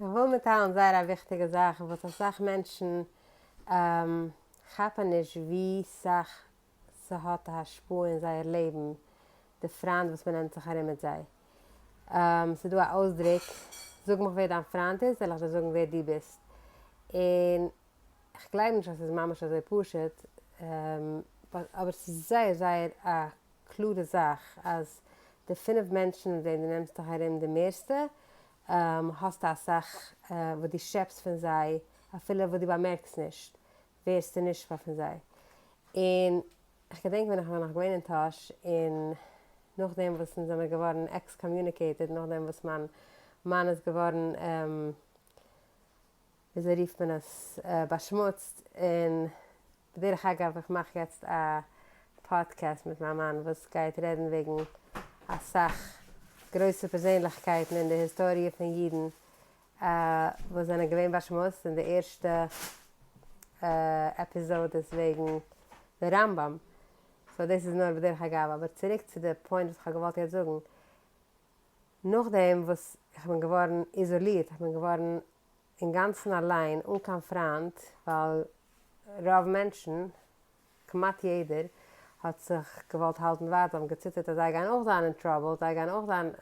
איך וויל מיטטיילן זייער א וויכטיגע זאך וואס אסאך מענטשן כאפן נישט ווי סאך ס'האט א השפעה אין זייער לעבן די פריינד וואס מ'נעמט זיך ארום מיט זיי. ס'דא א אויסדרוק, זאג מיך ווער דיין פריינד איז וועל איך דיר זאגן ווער דו ביסט. און כ'גלייב נישט אז ס'איז ממש אזוי פשוט, אבער ס'איז זייער זייער א קלארע זאך אז די פינף מענטשן מיט וועם דו נעמסט דיך ארום די מערסטע, האסטו אסאך וואס דו שעפסט פון זיי אפילו וואס דו באמערקסט נישט, ווערסטו נשפע פון זיי. און כ'געדענק ווען איך בין נאך געווען אין טאהש און נאכדעם וואס אונז זעמיר געווארן excommunicated נאכדעם וואס מיין מאן איז געווארן וויאזוי רופט מען עס באשמוצט און בדרך אגב איך מאך יעצט א פאדקעסט מיט מיין מאן וואס גייט רעדן וועגן אסאך גרויסע פערזענליכקייטן אין די היסטאריע פון אידן וואס זענען געווען באשמוצט און די ערשטע עפיזאד איז וועגן די רמב"ם so דאס איז נאר בדרך אגב אבער צוריק צו די point וואס איך האב געוואלט יעצט זאגן נאכדעם וואס איך בין געווארן איזאלירט איך בין געווארן אינגאנצן אליין אן קיין פריינט ווייל רוב מענטשן, כמעט יעדער, האט זיך געוואלט האלטן ווייט, זיי האבן געציטערט אז זיי גייען אויך זיין אין trouble, זיי גייען אויך זיין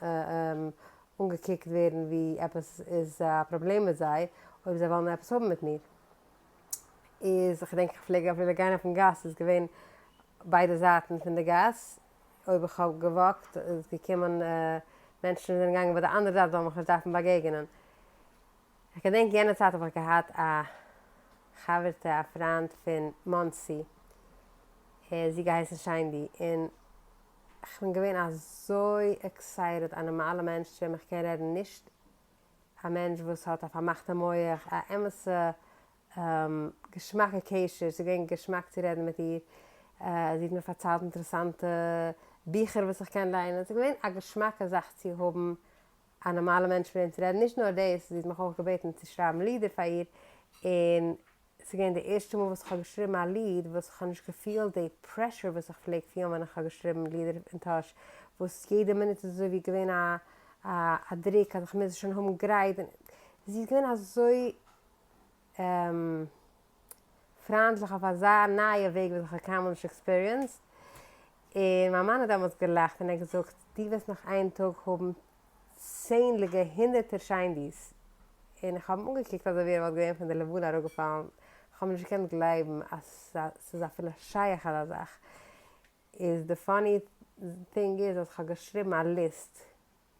אנגעקוקט ווערן ווי עפעס איז א פראבלעם מיט זיי אויב זיי וועלן עפעס האבן מיט מיר. איז כ'דענק איך פלעג אפילו גיין אויפן גאס איז געווען ביידע זייטן פון די גאס, אויב איך האב געוואקט איז געקומען מענטשן וואס זענען געגאנגען ביי די אנדערע זייט זאלן מיך נישט דארפן באגעגענען. איך געדענק יענע צייט האב איך געהאט א חבר'טע א פריינד פון מאנסי, זי האט געהייסן שיינדי, און כ'בין געווען אזוי excited א נארמאלע מענטש צו וועם איך קען רעדן, נישט א מענטש וואס האט א פארמאכטע מח, א אמת'ע געשמאקע קשר, ס'איז געווען געשמאק צו רעדן מיט איר, זי האט מיר פארציילט אינטערעסאנטע ביכער וואס איך קען ליינען, ס'איז געווען א געשמאקע זאך צו האבן א נארמאלע מענטש מיט וועם צו רעדן, נישט נאר דאס, זי האט מיך אויך געבעטן צו שרייבן לידער פאר איר, און ס'איז געווען די ערשטע מאל וואס איך האב געשריבן א ליד וואס איך האב נישט געפילט די pressure וואס איך פלעג פילן ווען איך האב געשריבן לידער אין טאהש, וואס יעדע מינוט איז אזוי ווי געווען א א דרוק אז איך מוז עס שוין האבן גרייט, און זי איז געווען אזוי פריינטליך אויף אזא נייע וועג וואס איך האב קיינמאל נישט experienced, און מיין מאן האט דעמאלטס געלאכט און ער האט געזאגט, דו וועסט נאך איין טאג האבן צענדליגע הונדערטער שיינדיס, און איך האב אים אנגעקוקט אזוי ווי ער וואלט געווען פון די לבנה אראפגעפאלן, איך האב נישט געקענט גלייבן אז ס'איז אפילו שייך אזא זאך, איז די funny thing איז אז כ'האב געשריבן א list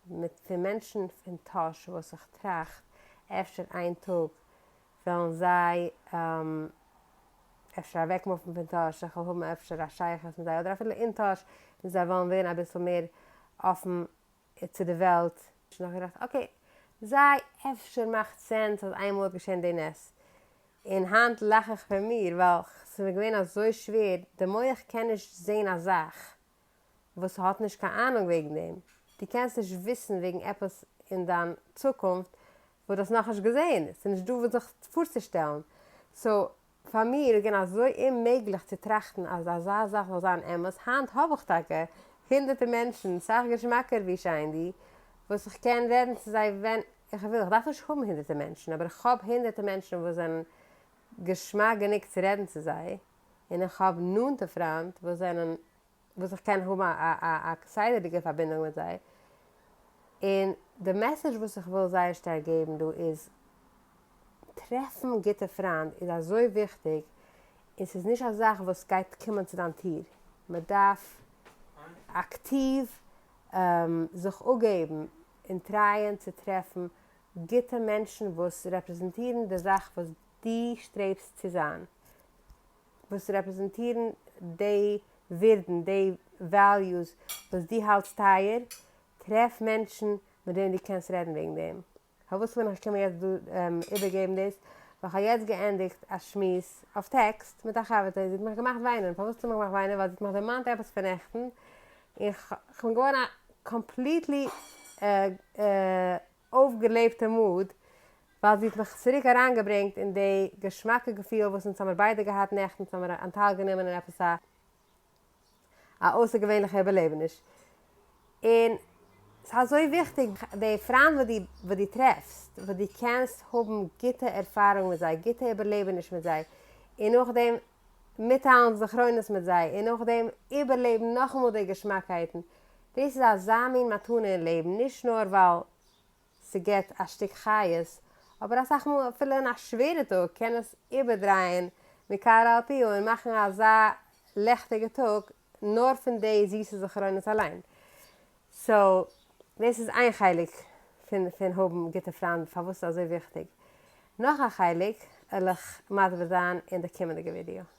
מיט פון מענטשן פון טאהש וואס איך טראכט אפשר איין טאג וועלן זיי אפשר אוועקמופן פון טאהש איך וועל האבן אפשר א שייכות מיט זיי אדער אפילו אין טאהש און זיי וועלן ווערן אביסל מער אפן צו די וועלט. שוין נאך געטראכט okay זיי אפשר מאכט sense אז איינמאל האט געשען די נס און היינט לאך איך פון מיר ווייל ס'איז מיר געווען אזוי שווער די מח קען נישט זעהן א זאך וואס האט נישט קיין אהנונג וועגן דעם, דו קענסט נישט וויסן וועגן עפעס אין דיין צוקונפט וואס דו האסט נאכנישט געזען, ס'איז נישט דא וואס זיך פארצושטעלן, so פאר מיר איז געווען אזוי אוממעגליך צו טראכטן אז אזא זאך זאל זיין אמת, היינט האב איך טאקע הונדערטער מענטשן, סאך געשמאקער ווי שיינדי, וואס איך קען רעדן צו זיי ווען איך וויל, איך דארף נישט האבן הונדערטער מענטשן, אבער איך האב הונדערטער מענטשן וואס זענען געשמאק גענוג צו רעדן צו זיי, און איך האב נאנטע פריינט וואס זענען וואס איך קען האבן א א א כסדר'דיגע פארבינדונג מיט זיי, און די message וואס איך וויל זייער שטארק געבן דא איז, טרעפן גוטע פריינט איז אזוי וויכטיג, און ס'איז נישט א זאך וואס גייט קומען צו דיין טיר, מען דארף אקטיוו זיך אפגעבן און טרייען צו טרעפן גוטע מענטשן וואס רעפרעזענטירן די זאך וואס דו שטרעבסט צו זיין, וואס רעפרעזענטירן די ווירדן, די values וואס דו האלטסט טייער, טרעף מענטשן מיט וועם דו קענסט רעדן וועגן דעם. פארוואס בין איך געקומען יעצט דא איבערגעבן דאס? ווייל כ'האב יעצט געענדיגט א שמועס אויף טעקסט מיט א חבר'טע און זי האט מיך געמאכט וויינען. פארוואס האט זי מיך געמאכט וויינען? ווייל זי האט מיך דערמאנט עפעס פון נעכטן און כ'בין געווארן א completely אויפגעלעבטע mood ווייל זי האט מיך צוריק אריינגעברענגט אין די געשמאקע געפיל וואס אונז האמיר ביידע געהאט נעכטן, אונז האמיר אנטייל גענומען אין עפעס א א אויסערגעווענליכע איבערלעבעניש, און. ס'איז אזוי וויכטיג די פריינד וואס דו וואס דו טרעפסט, וואס דו קענסט האבן גוטע ערפארונג מיט זיי, גוטע איבערלעבעניש מיט זיי, און נאכדעם מיטטיילן זכרונות מיט זיי, און נאכדעם איבערלעבן נאכאמאל די געשמאקייטן, דאס איז אזא מין מתנה אין לעבן, נישט נאר ווייל ס'געבט א שטיק חיות, אבער אסאך מאל אפילו אין א שווערע טאג קען עס איבערדרייען מקערה על פיה און מאכן אזא לעכטיגע טאג נאר פון די זיסע זכרונות אליין. so דאס איז איין חלק פון פון האבן גוטע פריינד פארוואס ס'איז אזוי וויכטיג. נאך א חלק וועל איך מסביר זיין אין די קומענדיגע ווידיאו.